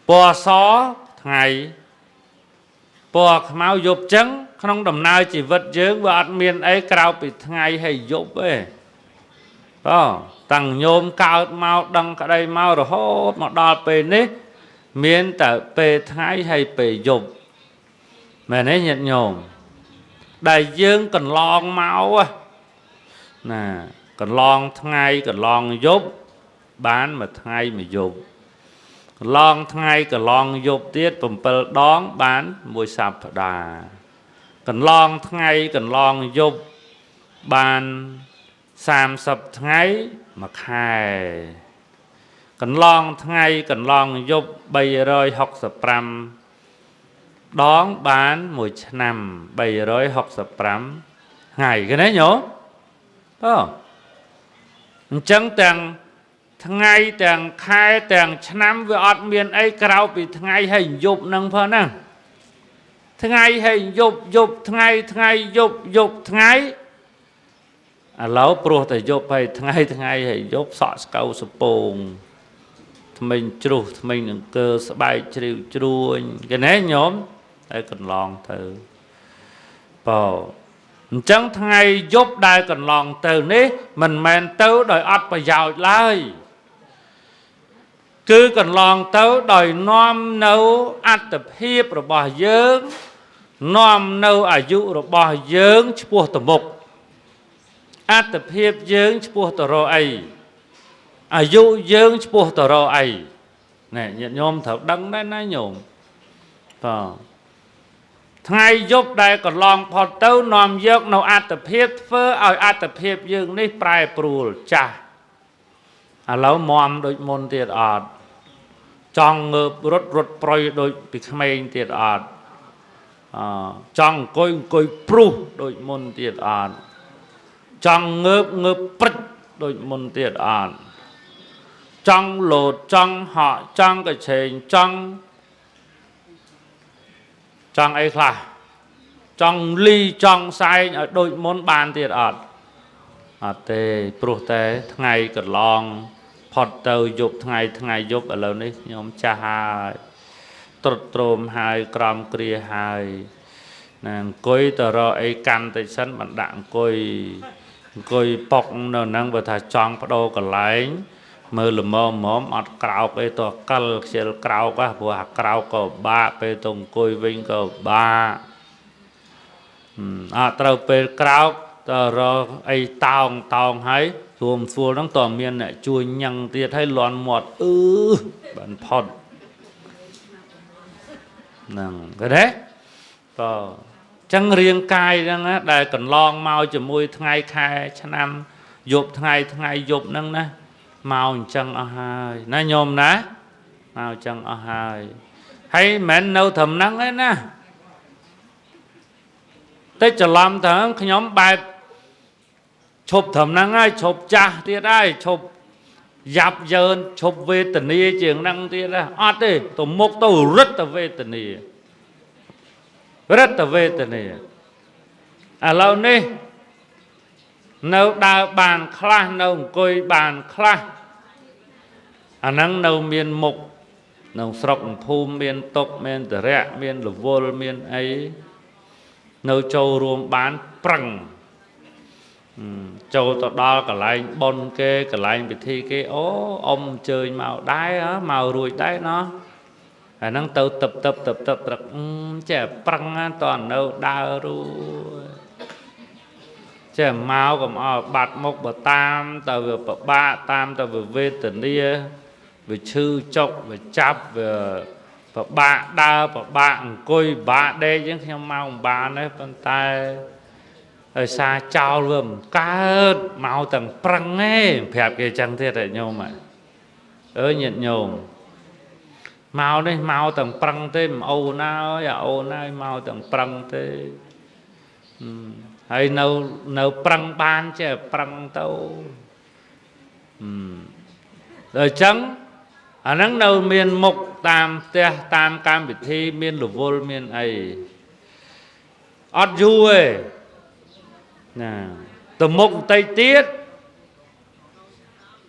ពណ៌សថ្ងៃពណ៌ខ្មៅយប់ចឹងក្នុងដំណើរជីវិតយើងវាអត់មានអីក្រៅពីថ្ងៃហើយយប់ទេបាទតាំងញោមកើតមកដឹងក្តីមករហូតមកដល់ពេលនេះមានតែពេលថ្ងៃហើយពេលយប់មែនទេញាតិញោមដែលយើងកន្លងមកណាកន្លងថ្ងៃកន្លងយប់បានមួយថ្ងៃមួយយប់កន្លងថ្ងៃកន្លងយប់ទៀត7ដងបានមួយសប្តាហ៍កន្លងថ្ងៃកន្លងយប់បាន30ថ្ងៃមួយខែកន្លងថ្ងៃកន្លងយប់365ដងបានមួយឆ្នាំ365ថ្ងៃឃើញទេញោមបាទអញ្ចឹងទាំងថ្ងៃទាំងខែទាំងឆ្នាំវាអត់មានអីក្រៅពីថ្ងៃហើយយប់នឹងផងណាថ្ងៃហើយយប់យប់ថ្ងៃថ្ងៃយប់យប់ថ្ងៃឥឡូវព្រោះតែយប់ហើយថ្ងៃថ្ងៃហើយយប់សក់ស្កៅសពងថ្មិញជ្រុះថ្មិញអង្គើស្បែកជ្រាវជ្រួញគេណែញោមតែកន្លងទៅបើអញ្ចឹងថ្ងៃយប់ដែលកន្លងទៅនេះមិនមែនទៅដោយអត់ប្រយោជន៍ឡើយគឺកន្លងទៅដោយនាំនៅអត្តភាពរបស់យើងនាំនៅអាយុរបស់យើងឆ្ពោះទៅមុខអត្តភាពយើងឆ្ពោះទៅរកអីអាយុយើងឆ្ពោះទៅរកអីណែញាតិញោមត្រូវដឹងដែរណាញោមបាទថ្ងៃយប់ដែលកន្លងផុតទៅនាំយកនៅអត្តភាពធ្វើឲ្យអត្តភាពយើងនេះប្រែប្រួលចាស់ឥឡូវមមដូចមុនទៀតអត់ចង់ងើបរត់រត់ប្រយដូចពីក្មេងទៀតអត់ចង់អង្គុយអង្គុយព្រុសដូចមុនទៀតអត់ចង់ងើបងើបព្រឹចដូចមុនទៀតអត់ចង់លោតចង់ហក់ចង់កឆេងចង់អីខ្លះចង់លីចង់សែងឲ្យដូចមុនបានទៀតអត់អត់ទេព្រោះតែថ្ងៃកន្លងផុតទៅយប់ថ្ងៃថ្ងៃយប់ឥឡូវនេះខ្ញុំចាស់ហើយត្រុតត្រោមហើយក្រំគ្រាហើយណាអង្គុយទៅរកអីកាន់តិចសិនមិនដាក់អង្គុយប៉ុកនៅហ្នឹងបើថាចង់បដូរកន្លែងមើលល្មមមអត់ក្រោកអីតកិលខ្ជិលក្រោកហ៎ព្រោះអាក្រោកក៏បាក់ពេលទៅអង្គុយវិញក៏បាក់អត់ត្រូវពេលក្រោកទៅរកអីតោងតោងហើយស្រួលស្រួលហ្នឹងតមានអ្នកជួយញ៉ាំងទៀតហើយលន់មាត់អឺបានផុតហ្នឹងឃើញទេតចឹងរាងកាយហ្នឹងណាដែលកន្លងមកជាមួយថ្ងៃខែឆ្នាំយប់ថ្ងៃថ្ងៃយប់ហ្នឹងណាមកអញ្ចឹងអស់ហើយណាញោមណាមកអញ្ចឹងអស់ហើយហើយមិនមែននៅត្រឹមហ្នឹងទេណាតែច្រឡំទៅខ្ញុំបែបឈប់ត្រឹមហ្នឹងហើយឈប់ចាស់ទៀតហើយឈប់យ៉ាប់យ៉ឺនឈប់វេទនាជាងហ្នឹងទៀតហ៎អត់ទេទៅមុខទៅរឹតទៅវេទនារឹតទៅវេទនាឥឡូវនេះ នៅដើរបានខ្លះនៅអង្គុយបានខ្លះអាហ្នឹងនៅមានមុខក្នុងស្រុកភូមិមានទុកមានតរៈមានរវល់មានអីនៅចូលរួមបានប្រឹងចូលទៅដល់កន្លែងបុណ្យគេកន្លែងពិធីគេអូអ៊ំអញ្ជើញមកដែរមករួចដែរណោះអាហ្នឹងទៅតឹបតឹបតឹបតឹបត្រឹកចេះប្រឹងតនៅដើររួចចេះមកកុំអោបាត់មុខបើតាមទៅវាពិបាកតាមទៅវាវេទនាវាឈឺចុកវាចាប់វាពិបាកដើរពិបាកអង្គុយពិបាកដេកអញ្ចឹងខ្ញុំមកមិនបានទេប៉ុន្តែដោយសារចោលវាមិនកើតមកទាំងប្រឹងទេប្រាប់គេអញ្ចឹងទៀតញោមអើយញាតិញោមមកនេះមកទាំងប្រឹងទេមិនអូនហើយអាអូនហើយមកទាំងប្រឹងទេហើយនៅប្រឹងបានចេះប្រឹងទៅដល់អញ្ចឹងអាហ្នឹងនៅមានមុខតាមផ្ទះតាមកម្មវិធីមានរវល់មានអីអត់យូរទេណាទៅមុខបន្តិចទៀត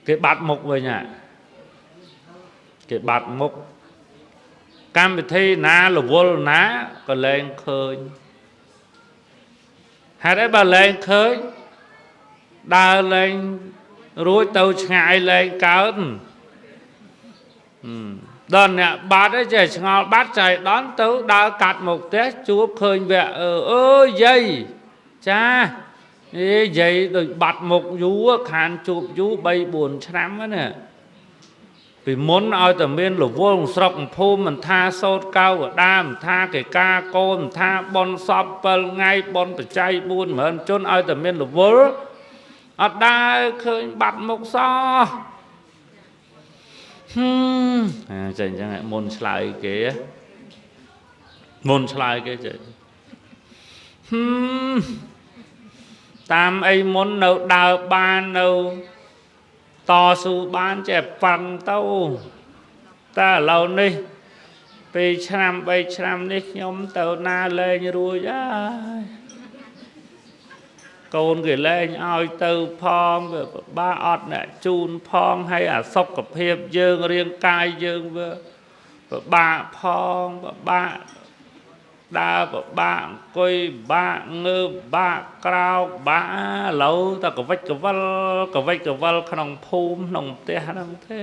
គេបាត់មុខវិញហ่ะគេបាត់មុខកម្មវិធីណារវល់ណាក៏លែងឃើញហេតុអីបើលែងឃើញដើរលែងរួចទៅឆ្ងាយលែងកើតដល់អ្នកបាត់ឯងចេះឆ្ងល់បាត់ចៃដន្យទៅដើរកាត់មកផ្ទះជួបឃើញវគ្គអើយយាយចាអេយាយដូចបាត់មុខយូរខានជួបយូរ3 4ឆ្នាំហ្នឹងណាពីមុនឲ្យតែមានរវល់ស្រុកភូមិមិនថាសោតកៅដាមិនថាគេការកូនមិនថាបនសព7ថ្ងៃបនបច្ច័យ40000ជនឲ្យតែមានរវល់អត់ដើរឃើញបាត់មុខសោះចេះអញ្ចឹងមុនឆ្លើយគេមុនឆ្លើយគេចេះតាមអីមុននៅដើរបាននៅតស៊ូបានចេះប៉ឹងទៅតែឥឡូវនេះ2ឆ្នាំ3ឆ្នាំនេះខ្ញុំទៅណាលែងរួចហើយកូនគេលែងឲ្យទៅផងវាពិបាកអត់អ្នកជូនផងហើយអាសុខភាពយើងរាងកាយយើងវាពិបាកផងពិបាកដើរពិបាកអង្គុយពិបាកងើបពិបាកក្រោកពិបាកឥឡូវតែកវិចកវិលកវិចកវិលក្នុងភូមិក្នុងផ្ទះហ្នឹងទេ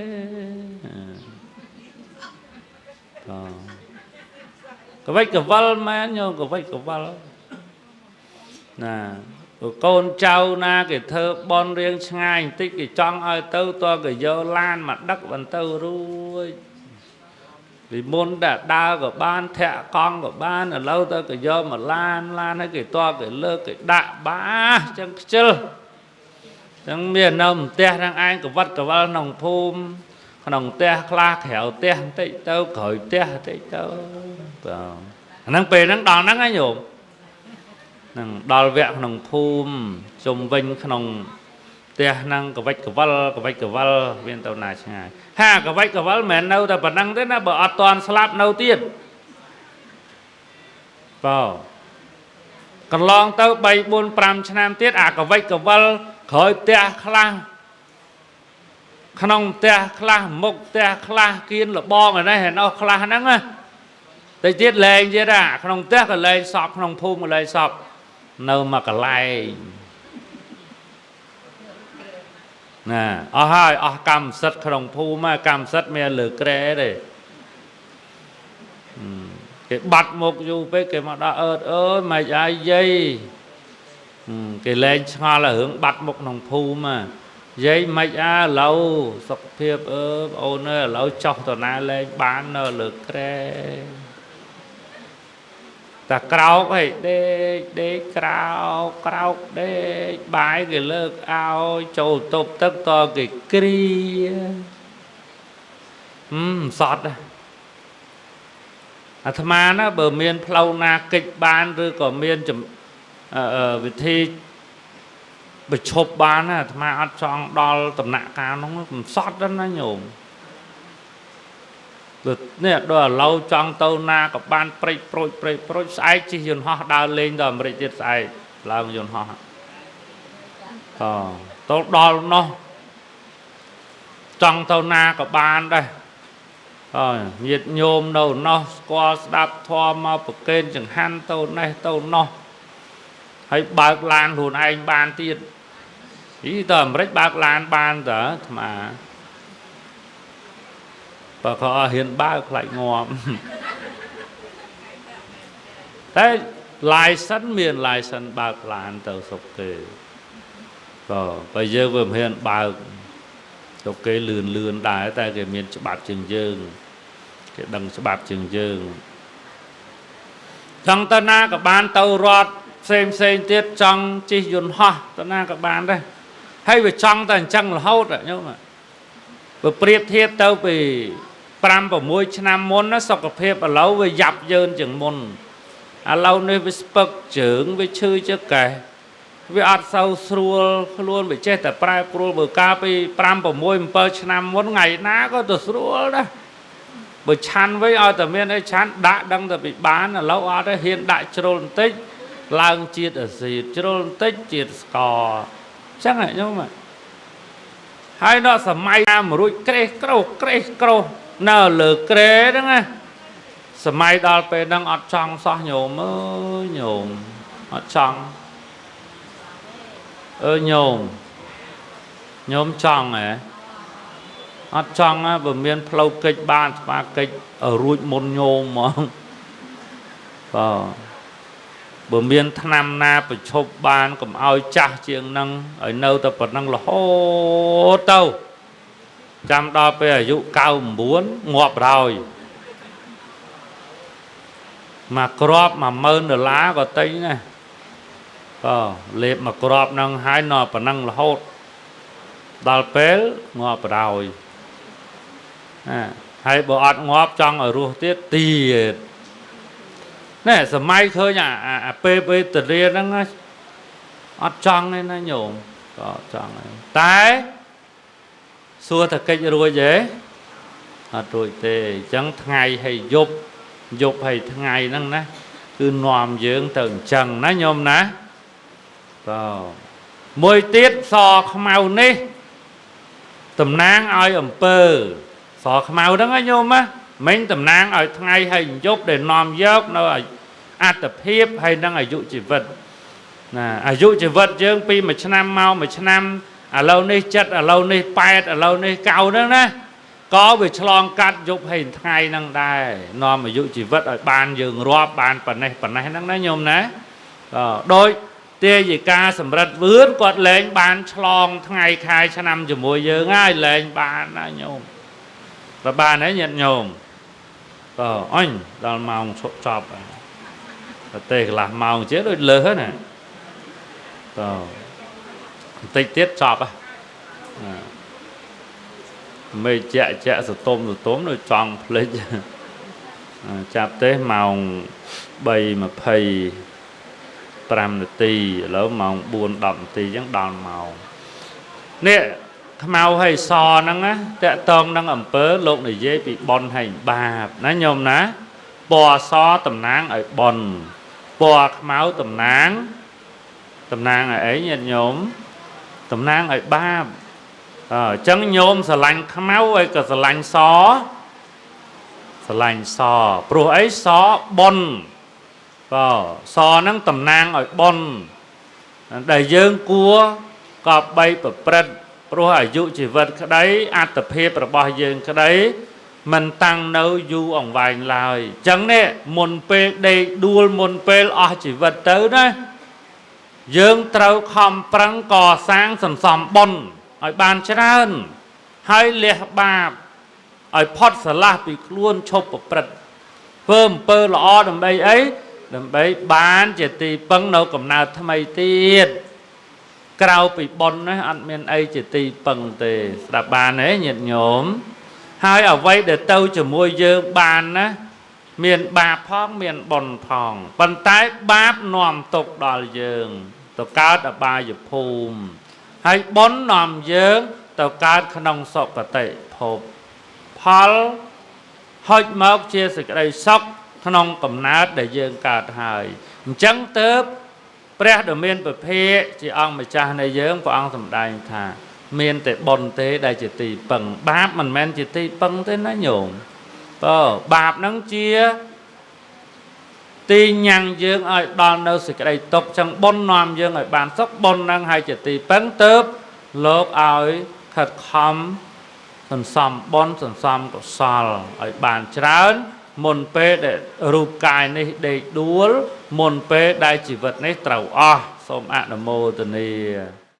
កវិចកវិលមែនញោមកវិចកវិលណាកូនចៅណាគេធ្វើបន់រៀងឆ្ងាយបន្តិចគេចង់ឲ្យទៅតើគេយកឡានមកដឹកបន្តទៅរួចពីមុនតែដើរក៏បានធាក់កង់ក៏បានឥឡូវទៅគេយកមកឡានហើយគេតគេលើកគេដាក់បាចឹងខ្ជិលចឹងមាននៅផ្ទះហ្នឹងឯងកវិតកវិលក្នុងភូមិក្នុងផ្ទះខ្លះក្រៅផ្ទះបន្តិចទៅក្រោយផ្ទះបន្តិចទៅបាទហ្នឹងពេលហ្នឹងដល់ហ្នឹងហើយញោមហ្នឹងដល់វគ្គក្នុងភូមិជុំវិញក្នុងផ្ទះហ្នឹងកវិចកវិលកវិចកវិលមានទៅណាឆ្ងាយហាកវិចកវិលមិនមែននៅតែប៉ុណ្ណឹងទេណាបើអត់តាន់ស្លាប់នៅទៀតបើកន្លងទៅ3 4 5ឆ្នាំទៀតអាកវិចកវិលក្រោយផ្ទះខ្លះក្នុងផ្ទះខ្លះមុខផ្ទះខ្លះគៀនលបងឯនេះឯនោះខ្លះហ្នឹងណាតែទៀតលែងទៀតអាក្នុងផ្ទះក៏លែងសពក្នុងភូមិក៏លែងសពនៅមកកន្លែងណាអស់ហើយអស់កម្មសិទ្ធិក្នុងភូមិកម្មសិទ្ធិមានលើក្រែទេគេបាត់មុខយូរពេកគេមកដល់អើតអើយមិនអាយយាយគេលែងឆ្ងល់រឿងបាត់មុខក្នុងភូមិយាយមិនអាឥឡូវសុខភាពអើអូនអើយឥឡូវចោះទៅណាលែងបាននៅលើក្រែតែក្រោកហីដេកដេកក្រោកក្រោកដេកបាយគេលើកឲ្យចូលទប់ទឹកតគេគ្រាសត់អាត្មាណាបើមានផ្លូវណាកិច្ចបានឬក៏មានវិធីប្រឈប់បានណាអាត្មាអត់ចង់ដល់ដំណាក់កាលនោះមិនសត់ណាញោមដូចនេះដល់ឥឡូវចង់ទៅណាក៏បានព្រេចប្រូចព្រេចប្រូចស្អែកជិះយន្តហោះដើរលេងដល់អាមេរិកទៀតស្អែកឡើងយន្តហោះ តទៅដល់នោះចង់ទៅណាក៏បានដែរអើញាតិញោមនៅនោះស្គាល់ស្ដាប់ធម៌មកប្រគេនចង្ហាន់ទៅនេះទៅនោះហើយបើកឡានខ្លួនឯងបានទៀតអីតើអាមេរិកបើកឡានបានតើអាត្មាបើเขาអត់ហ៊ានបើកខ្លាចងាប់តែ license មាន license បើកឡានទៅស្រុកគេក៏បើយើងវាមិនហ៊ានបើកស្រុកគេលឿនលឿនដែរតែគេមានច្បាប់ជាងយើងគេដឹងច្បាប់ជាងយើងចង់ទៅណាក៏បានទៅរដ្ឋផ្សេងផ្សេងទៀតចង់ជិះយន្តហោះទៅណាក៏បានដែរហើយវាចង់តែអញ្ចឹងរហូតញោមបើប្រៀបធៀបទៅពី5 6ឆ្នាំមុនណាសុខភាពឥឡូវវាយ៉ាប់យ៉ឺនជាងមុនឥឡូវនេះវាស្ពឹកជើងវាឈឺចកេះវាអត់សូវស្រួលខ្លួនវាចេះតែប្រែប្រួលបើកាលពី5 6 7ឆ្នាំមុនថ្ងៃណាក៏ទៅស្រួលដែរបើឆាន់វិញឲ្យតែមានអីឆាន់ដាក់ដឹងតែពីបានឥឡូវអត់ទេហ៊ានដាក់ជ្រុលបន្តិចឡើងជាតិអាស៊ីតជ្រុលបន្តិចជាតិស្ករអញ្ចឹងញោមហើយដល់សម័យណាមួយរួចក្រេះក្រោះក្រេះក្រោះនៅលើក្រែហ្នឹងណាសម័យដល់ពេលហ្នឹងអត់ចង់សោះញោមអើយញោមអត់ចង់អើញោមញោមចង់ហ៎អត់ចង់ហ៎បើមានផ្លូវកិច្ចបានស្មាកិច្ចរួចមុនញោមហ្មងបាទបើមានថ្នាំណាប្រឈប់បានកុំឲ្យចាស់ជាងនឹងឲ្យនៅតែប៉ុណ្ណឹងរហូតទៅចាំដល់ពេលអាយុ99ងាប់ហើយមួយគ្រាប់10000ដុល្លារក៏ទិញដែរបាទលេបមួយគ្រាប់នឹងហើយនៅប៉ុណ្ណឹងរហូតដល់ពេលងាប់ហើយណាហើយបើអត់ងាប់ចង់ឲ្យរស់ទៀតទៀតណែសម័យឃើញអាពេលវេទនាហ្នឹងអត់ចង់ទេណាញោមក៏អត់ចង់ទេតែសួរថាកិច្ចរួចទេអត់រួចទេអញ្ចឹងថ្ងៃហើយយប់យប់ហើយថ្ងៃហ្នឹងណាគឺនាំយើងទៅអញ្ចឹងណាញោមណាបាទមួយទៀតសខ្មៅនេះតំណាងឲ្យអំពើសខ្មៅហ្នឹងណាញោមណាមិញតំណាងឲ្យថ្ងៃហើយយប់ដែលនាំយកនៅអត្តភាពហើយនឹងអាយុជីវិតណាអាយុជីវិតយើងពីមួយឆ្នាំមកមួយឆ្នាំឥឡូវនេះ7ឥឡូវនេះ8ឥឡូវនេះ9ហ្នឹងណាក៏វាឆ្លងកាត់យប់ហើយថ្ងៃហ្នឹងដែរនាំអាយុជីវិតឲ្យបានយើងរាប់បានប៉ុណ្ណេះប៉ុណ្ណេះហ្នឹងណាញោមណាបាទដោយទាយិកាសម្រិទ្ធវឿនគាត់លែងបានឆ្លងថ្ងៃខែឆ្នាំជាមួយយើងហើយលែងបានណាញោមបើបានហើយញាតិញោមបាទអញដល់ម៉ោងឈប់ចប់ហើយប្រទេសកន្លះម៉ោងជាដូចលើសណាបាទបន្តិចទៀតចប់ហ៎មេជាក់ជាក់សតុំសតុំដូចចង់ភ្លេចចាប់ទេម៉ោង3:25នាទីឥឡូវម៉ោង4:10នាទីអញ្ចឹងដល់ម៉ោងនេះខ្មៅហើយសហ្នឹងណាតកតងនឹងអំពើលោកនិយាយពីបុណ្យហើយបាបណាញោមណាពណ៌សតំណាងឲ្យបុណ្យពណ៌ខ្មៅតំណាងឲ្យអីញាតិញោមតំណាងឲ្យបាបអញ្ចឹងញោមស្រឡាញ់ខ្មៅឲ្យក៏ស្រឡាញ់សស្រឡាញ់សព្រោះអីសបុណ្យបាទសហ្នឹងតំណាងឲ្យបុណ្យដែលយើងគួរក៏បីប្រព្រឹត្តព្រោះអាយុជីវិតក្តីអត្តភាពរបស់យើងក្តីមិនតាំងនៅយូរអង្វែងឡើយអញ្ចឹងនេះមុនពេលដេកដួលមុនពេលអស់ជីវិតទៅណាយើងត្រូវខំប្រឹងកសាងសន្សំបុណ្យឲ្យបានច្រើនហើយលះបាបឲ្យផុតស្រឡះពីខ្លួនឈប់ប្រព្រឹត្តធ្វើអំពើល្អដើម្បីអីដើម្បីបានជាទីពឹងនៅកំណើតថ្មីទៀតក្រៅពីបុណ្យណាអត់មានអីជាទីពឹងទេស្ដាប់បានទេញាតិញោមហើយអ្វីដែលទៅជាមួយយើងបានណាមានបាបផងមានបុណ្យផងប៉ុន្តែបាបនាំទុកដល់យើងទៅកើតអបាយភូមិហើយបុណ្យនាំយើងទៅកើតក្នុងសុគតិភពផលហុចមកជាសេចក្តីសុខក្នុងកំណើតដែលយើងកើតហើយអញ្ចឹងទៅ ព្រះដ៏មានពភាកជាអង្គម្ចាស់នៃយើងព្រះអង្គសម្ដែងថា មានតែបុណ្យទេដែលជាទីពឹងបាបមិនមែនជាទីពឹងទេណាញោមបើបាបហ្នឹងជាទីញ៉ាំងយើងឲ្យដល់នៅសេចក្តីទុក្ខចឹងបុណ្យនាំយើងឲ្យបានសុខបុណ្យហ្នឹងហើយជាទីពឹងទៅលោកឲ្យខិតខំសន្សំបុណ្យសន្សំកុសលឲ្យបានច្រើនមុនពេលដែលរូបកាយនេះដេកដួលមុនពេលដែលជីវិតនេះត្រូវអស់សូមអនុមោទនា។